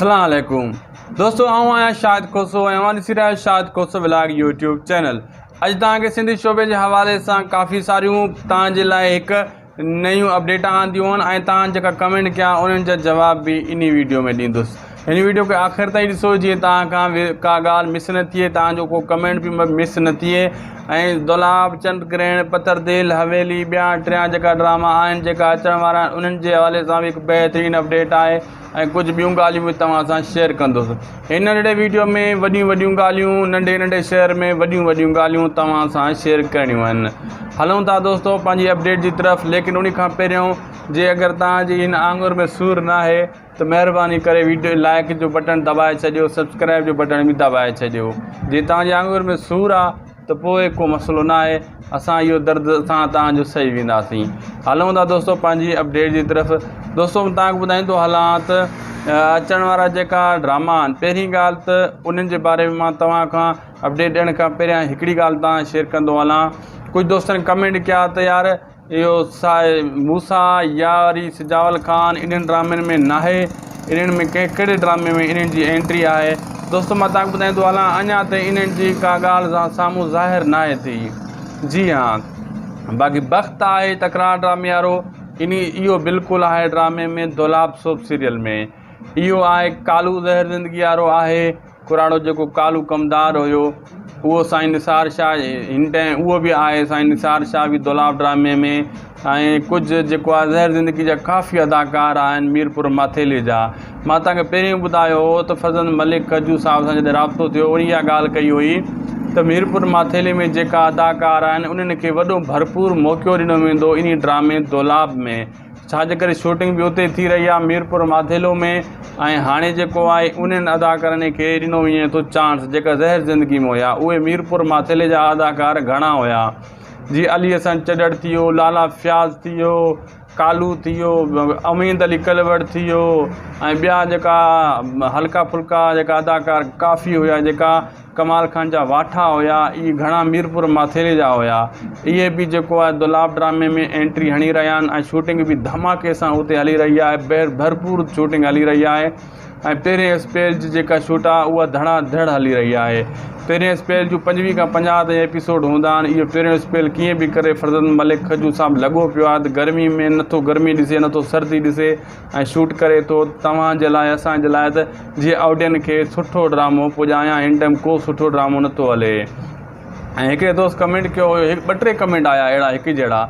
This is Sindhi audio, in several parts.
اسلام عليڪم دوستو آئون آهيان شاهد کوسو ۽ اوهان ڏسي رهيا آهيو Shahid Khoso vlog YouTube channel. اڄ توهان کي سنڌي شعبي جي حوالي سان ڪافي ساريون توهان جي لاء هڪ نيون اپڊيٽ آنديون آهن ۽ توهان جيڪا ڪمينٽ ڪيا انهن جا جواب به انهي ويڊيو ۾ ڏيندس. هن ويڊيو کي آخر تائين ڏسو جيئن توهان کان ڪا ڳالهه مس نه ٿئي، توهان جو ڪو ڪمينٽ به مس نه ٿئي. ۽ دولاب، چنڊ گرهڻ، پٿر دل، حويلي، ٻيا ٽيان جيڪا ڊراما آهن جيڪا اچڻ وارا آهن انهن جي حوالي سان به هڪ بهترين اپڊيٽ آهي ۽ ڪجهه ٻيون ڳالهيون به توهان سان شيئر ڪندس. هن ننڍڙي ويڊيو ۾ وڏيون وڏيون ڳالهيون ننڍي ننڍي شهر ۾ وڏيون وڏيون ڳالهيون توهان سان شيئر ڪرڻيون آهن. هلون ٿا دوستو پنهنجي اپڊيٽ جي طرف ليڪن انهي کان پهريون جي اگر توهان جي هن آڱر ۾ سور ناهي ته مهرباني ڪري ويڊيو لائڪ جو بٽڻ دٻائي ڇڏيو سبسڪرائب جو بٽڻ به دٻائي ڇڏيو جي توهان جي آڱر ۾ سور آ ته پوء ڪو مسئلو نه آهي اسان اهو درد اسان توهان جو سهي وينداسين. هلون ٿا دوستو پنهنجي اپڊيٽ جي طرف. دوستو توهان کي ٻڌائيندو هلان ته اچڻ وارا جيڪا ڊراما آهن پهرين ڳالهه ته انهن جي باري ۾ مان توهان کان اپڊيٽ ڏيڻ کان پهريان هڪڙي ڳالهه توهان شيئر ڪندو هلان. ڪجهه دوستن ڪمينٽ ڪيا ته يار اهو موسيٰ يا وري سجاول خان انهن ڊرامن ۾ ناهي انهن ۾ ڪنهن ڪهڙي ڊرامي ۾ انهن جي انٽري آهي دوستو مان توهان کي ٻڌائيندو هلان اڃا تائين انهن جي ڪا ڳالهه سامهون ظاهر ناهي ٿي جي ها باقي بخت آهي تڪرار ڊرامي وارو انهي اهو بلڪل آهي ڊرامي ۾ دولاب سوپ سيريل ۾ اهو آهي ڪالو زهر زندگي وارو آهي ڪراڙو جيڪو ڪالو ڪمدار هيو اهو سائين نثار شاهه هن ٽائيم اهو به آهي سائين نثار شاهه به دولاب ڊرامي ۾ ۽ ڪجهه جيڪو آهي زهر زندگي جا ڪافي اداڪار آهن ميرپور ماٿيلي جا مان توهان کي پهريون ٻڌايو هو ته فرزند ملڪ کجو صاحب سان جڏهن رابطو ٿيو ان اها ڳالهه ڪئي هئي ته ميرپور ماٿيلي ۾ جيڪا اداڪار آهن انهن کي وڏو ڀرپور موقعو ڏنو ويندو انهي ڊرامي دولاب ۾ ڇا جي ڪري شوٽنگ به اتي ٿي رهي آهي ميرپور ماٿيلو ۾ ۽ هاڻي جيڪو آهي انهن اداڪارن کي ڏنو وڃي ٿو چانس جيڪا زهر زندگي ۾ هيا اهي ميرپور ماٿيلي جا اداڪار گهڻا هيا جي علي حسن چڍڙ ٿي ويو لالا فياض ٿي ويو ڪالو ٿي ويو اميد علي ڪلوڙ ٿي ويو ۽ ٻيا جيڪا هلڪا ڦلڪا جيڪا اداڪار ڪافي هيا جيڪا ڪمال خان جا واٺا هيا اهي گهڻا ميرپور ماٿيلي جا هيا اهي به جيڪو آهي دولاب ڊرامي ۾ انٽري هڻي رهيا آهن ۽ شوٽنگ به ڌماڪي سان اتي هلي رهي آهي بير ڀرپور شوٽنگ هلي رهي آهي ۽ پهرين اسپيل جي جيڪا شوٽ آهي اها ڌڙا ڌڙ هلي رهي آهي پهرين اسپيل جون 25 کان 50 تائين ايپيسوڊ هوندا آهن اهو پهريون اسپيل ڪيئن به ڪري فرزند ملڪ کجو صاحب لڳو پيو آهي ته گرمي ۾ نٿو گرمي ڏسي نٿو سردي ڏسي ۽ شوٽ ڪري ٿو توهان جي لاء اسان جي لاء ته جي آڊين کي سٺو ڊرامو پڄايان هن ٽائيم ڪو سٺو ڊرامو نٿو هلي ۽ هڪڙي دوست ڪمينٽ ڪيو هيو هڪ ٻه ٽي ڪمينٽ آيا اهڙا هڪ جهڙا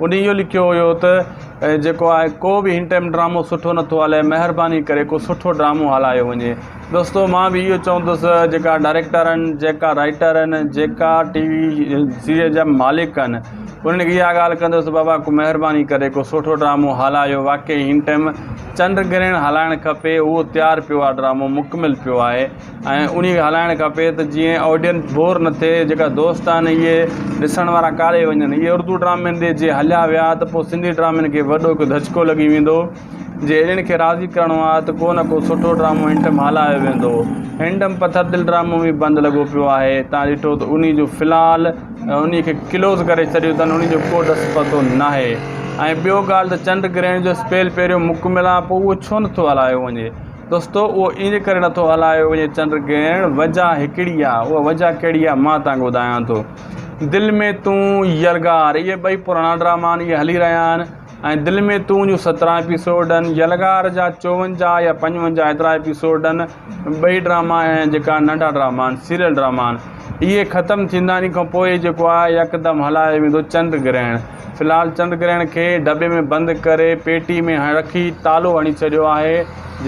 ان اهو لکيو هيو ته جيڪو آهي ڪو به هن ٽائيم ڊرامو سٺو نٿو هلي مهرباني ڪري ڪو سٺو ڊرامو هلايو وڃي دوستو مان به اهو چوندس جيڪا ڊائريڪٽر آهن جيڪا رائٽر آهن جيڪا ٽي وي سيريل جا مالڪ آهن انهن کي اها ڳالهه ڪندس بابا ڪو مهرباني ڪري ڪو سٺو ڊرامو هلايو واقعي هن ٽائيم چنڊ گرهڻ هلائڻ کپي اهو تيار پيو آهي ڊرامو مڪمل پيو آهي ۽ انهي کي هلائڻ کپي ته جيئن آڊين بور نه ٿئي جيڪا دوست آهن اهي ڏسڻ وارا ڪاڏي وڃن اهي اردو ڊرامن ڏي جي هليا ويا ته پوء سنڌي ڊرامن کي وڏو هڪ ڌچڪو لڳي ويندو جي انهن کي راضي ڪرڻو آهي ته ڪو نه ڪو سٺو ڊرامو هن ٽائيم هلايو ويندو. هن ٽائيم پٿر دل ڊرامو به بند لڳو پيو آهي. تان ڏٺو ته انهي جو في الحال انهي کي ڪلوز ڪري ڇڏيو اٿن انهي جو ڪو ڏس پتو ناهي. ۽ ٻيو ڳالهه ته چنڊ گرهڻ جو اسپيل پهريون مڪمل آهي پوء اهو ڇو نٿو هلايو وڃي. دوستو اهو ان ڪري نٿو هلايو وڃي چنڊ گرهڻ وجه هڪڙي آهي اها وجه ڪهڙي آهي مان توهان کي ٻڌايان ٿو. دل ۾ تون يلغار اهي ٻئي پراڻا ڊراما آهن اهي هلي رهيا آهن. ۽ دل ۾ تون جون 17 ايپيسوڊ آهن، يلغار جا 54 يا 55 ايترا ايپيسوڊ آهن، ٻئي ڊراما ۽ جيڪا ننڍا ڊراما آهن سيريل ڊراما آهن اهي ختم ٿيندا ان کان پوء جيڪو آهي يڪدم هلايو ويندو چنڊ گرهڻ في الحال چنڊ گرهڻ کي ڊٻي ۾ بند ڪري پيٽي ۾ رکي تالو هڻي ڇڏيو آهي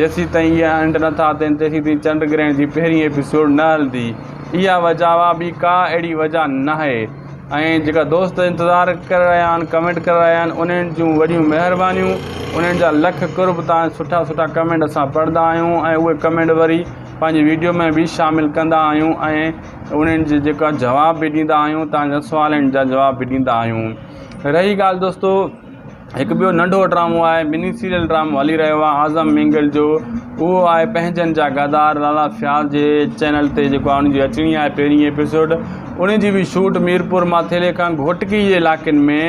جيسين تائين اهي انڊ نٿا ٿين تيسين تائين چنڊ گرهڻ جي پهرين ايپيسوڊ نه هلندي اها وجه آهي ٻي ڪا اهڙي وجه ناهي. ۽ جيڪا دوست انتظار ڪري رهيا آهن ڪمينٽ ڪري رهيا آهن انهن جون وڏيون مهربانيون انهن جا لک قرب تان سٺا سٺا ڪمينٽ اسان پڙهندا آهيون ۽ اهي ڪمينٽ وري پنهنجي ويڊيو ۾ به شامل ڪندا آهيون ۽ انهن جي جيڪا جواب به ڏيندا آهيون تان جا سوالن جا جواب به ڏيندا آهيون رهي ڳالهه دوستو. هڪ ٻيو ننڍو ڊرامو آهي مني سيريل ڊرامو هلي رهيو آهي اعظم مينگل جو اهو آهي پنهنجن جا غدار لالا فياض جي چينل تي جيڪو آهي ان جي اچڻي آهي پهرين ايپيسوڊ ان جي به شوٽ ميرپور ماٿيلي کان گهوٽڪي جي علائقن ۾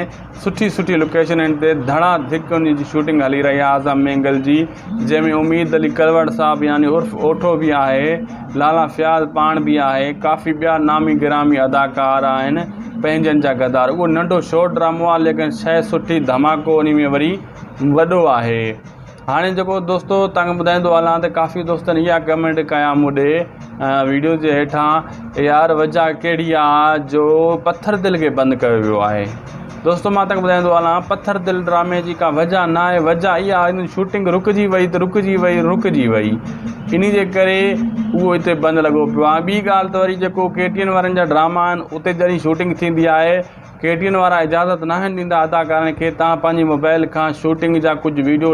سٺي سٺي لوڪيشنن تي ڌڙا ڌڪ ان جي شوٽنگ هلي رهي آهي اعظم مينگل جي جنهن ۾ اميد علي ڪلوڙ صاحب يعني عرف اوٺو به آهي لالا فياض پاڻ به آهي ڪافي ٻيا نامي گرامي اداڪار آهن پنهنجن جا غدار اهو ننڍو شارٽ ڊرامو آهي ليڪن شيء سٺي ڌماڪو انهي ۾ وري وڏو آهي هاڻي جيڪو دوستو تان کي ٻڌائيندو هلان ته ڪافي دوستن اها ڪمينٽ ڪيا مون ڏي ويڊيو جي هيٺان يار وجه ڪهڙي آ جو پٿر دل کي بند ڪيو ويو آهي دوستو مان تان کي ٻڌائيندو هلان پٿر دل ڊرامي جي ڪا وجه نه آهي وجه اها آهي شوٽنگ رڪجي وئي ته رڪجي وئي رڪجي وئي انهي جي ڪري اهو هتي بند لڳو پيو آهي ٻي ڳالهه ته وري جيڪو ڪي ٽي اين وارن جا ڊراما آهن اتي جڏهن شوٽنگ ٿيندي آهي ڪي ٽي اين وارا اجازت ناهن ڏيندا اداڪارن کي تان پنهنجي موبائل کان شوٽنگ جا ڪجهه ويڊيو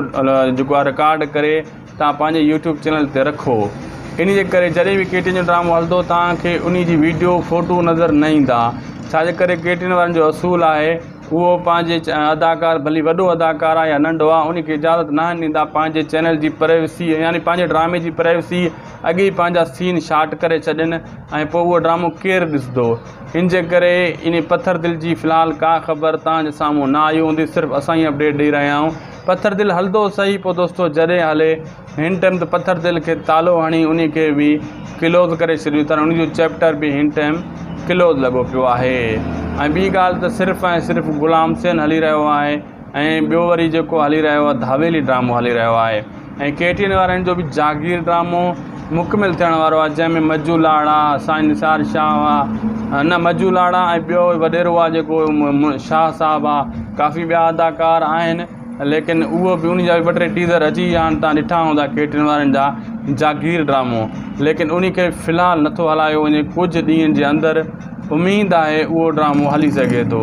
جيڪو آهي رڪارڊ ڪري تان پنهنجي يوٽيوب چينل تي رکو انهي جي ڪري جڏهن به ڪي ٽي اين جو ڊرامو هلندو تان کي انهي جي ويڊيو فوٽو نظر نه ايندا ڇا جي ڪري ڪي ٽي اين وارن جو اصول آهي اهو پنهنجي اداڪار ڀلي وڏو اداڪار آهي يا ننڍو آهي ان کي اجازت ناهن ڏيندا پنهنجي چينل جي پرائيويسي يعني پنهنجي ڊرامي جي پرائيويسي اڳي ئي پنهنجا سين شارٽ ڪري ڇڏين ۽ پوء اهو ڊرامو ڪير ڏسندو ان جي ڪري ان پٿر دل جي في الحال ڪا خبر توهان جي سامهون نه آئي هوندي صرف اسان ئي اپڊيٽ ڏئي رهيا آهيون پٿر دل هلندو صحيح پوء دوستو جڏهن هلي هن ٽائيم ته پٿر دل کي تالو هڻي انهي کي به ڪلوز ڪري ڇڏيو اٿن ان جو چيپٽر به هن ٽائيم ڪلوز لڳو پيو آهي ۽ ٻي ڳالهه ته صرف ۽ صرف غلام حسين هلي رهيو آهي ۽ ٻيو وري جيڪو هلي رهيو آهي ڌاويلي ڊرامو هلي رهيو آهي ۽ ڪي ٽي اين وارن جو به جاگير ڊرامو مڪمل ٿيڻ وارو آهي جنهن ۾ مجو لاڙا سائين نثار شاهه آهي نه مجو لاڙا ۽ ٻيو وڏيرو آهي جيڪو شاهه صاحب آهي ڪافي ٻيا اداڪار آهن ليڪن اهو به انهي جا به ٻه ٽي ٽيزر اچي ويا آهن تان ڏٺا هوندا ڪي ٽين وارن جا جاگير ڊرامو ليڪن انهي کي في الحال نٿو هلايو وڃي ڪجهه ڏينهن جي اندر اميد آهي اهو ڊرامو هلي سگهي ٿو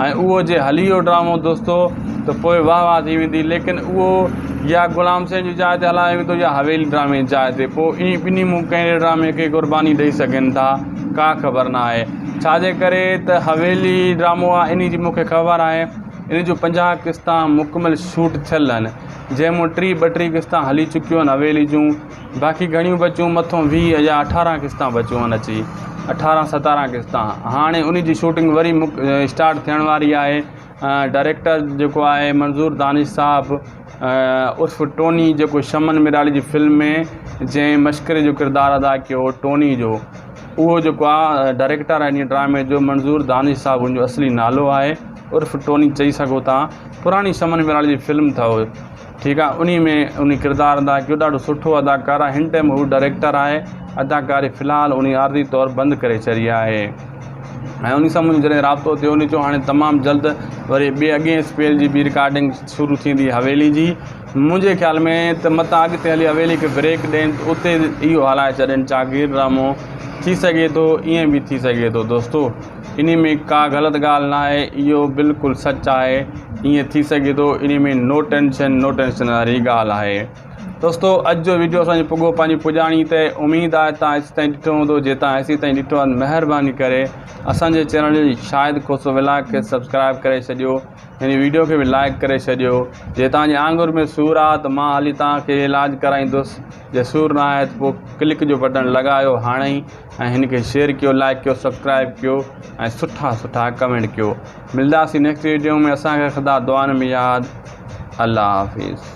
۽ اهو جي هلي ويو ڊرامو دوستو ته پوء واهه واهه ٿي ويندي ليڪن اهو يا غلام حسين جي جاء تي هلايو ويندو يا حويلي ڊرامي جي جاء تي پوء انهي ٻنهي مون ڪهڙي ڊرامي کي قرباني ڏئي سگهن ٿا ڪا خبر نه آهي ڇا جي ڪري ته حويلي ڊرامو آهي انهي جي مون کي خبر آهي ان جون 50 قسطان مڪمل شوٽ ٿيل آهن، جنهن مان ٽيهه ٻٽيهه قسطان هلي چڪيون آهن حويلي جون، باقي گهڻيون بچيون مٿون 20 يا 18 قسطان بچيون آهن اچي اٺارهن ستارهن قسطان هاڻي ان جي شوٽنگ وري اسٽارٽ ٿيڻ واري آهي ڊائريڪٽر جيڪو آهي منظور دانش صاحب عرف ٽوني جيڪو شمن ميرالي جي فلم ۾ جنهن مشڪري جو ڪردار ادا ڪيو هو ٽوني جو اهو جيڪو آهي ڊائريڪٽر آهي ان ڊرامي جو منظور دانش صاحب ان جو اصلي نالو آهي عرف ٽوني چئي سگهو ٿا پراڻي شمن ميراڻي جي فلم اٿو ٺيڪ آ انهي ۾ انهي ڪردار ادا ڪيو ڏاڍو سٺو اداڪار آ هن ٽائيم هو ڊائريڪٽر آهي اداڪاري في الحال انهي عارضي طور بند ڪري ڇڏي آهي ۽ انهي سان منهنجو جڏهن رابطو ٿيو انهي چيو هاڻي تمام جلد وري ٻي اڳئين اسپيل جي به رڪارڊنگ شروع ٿيندي حويلي جي منهنجي خيال ۾ ته متان اڳتي هلي حويلي کي بريڪ ڏين ته اتي اهو هلائي ڇڏين جاگير ڊرامو ٿي سگهي ٿو ائين به ٿي سگهي ٿو دوستو انهي ۾ ڪا غلط ڳالهه ناهي اهو بلڪل سچ آهي ائين ٿي سگهي ٿو انهي ۾ نو ٽينشن نو ٽينشن واري ڳالهه آهي دوستو اڄ جو ويڊيو اسان جو پڳو پنهنجي پڄاڻي تي اميد آهي تان ايسي تائين ڏٺو هوندو جي تان ايسي تائين ڏٺو آهي مهرباني ڪري اسان جي چينل شاهد کوسو ولاگ کي سبسڪرائب ڪري ڇڏيو هن ويڊيو کي به لائڪ ڪري ڇڏيو جي تان جي آڱر ۾ سور آ ته مان هلي تان کي علاج ڪرائيندس جي سور نه آهي ته پوء ڪلڪ جو بٽڻ لڳايو هاڻي ئي ۽ هن کي شيئر ڪيو لائڪ ڪيو سبسڪرائب ڪيو ۽ سٺا سٺا ڪمينٽ ڪيو ملداسين نيڪسٽ ويڊيو ۾ اسان کي خدا دعائن ۾ ياد الله حافظ.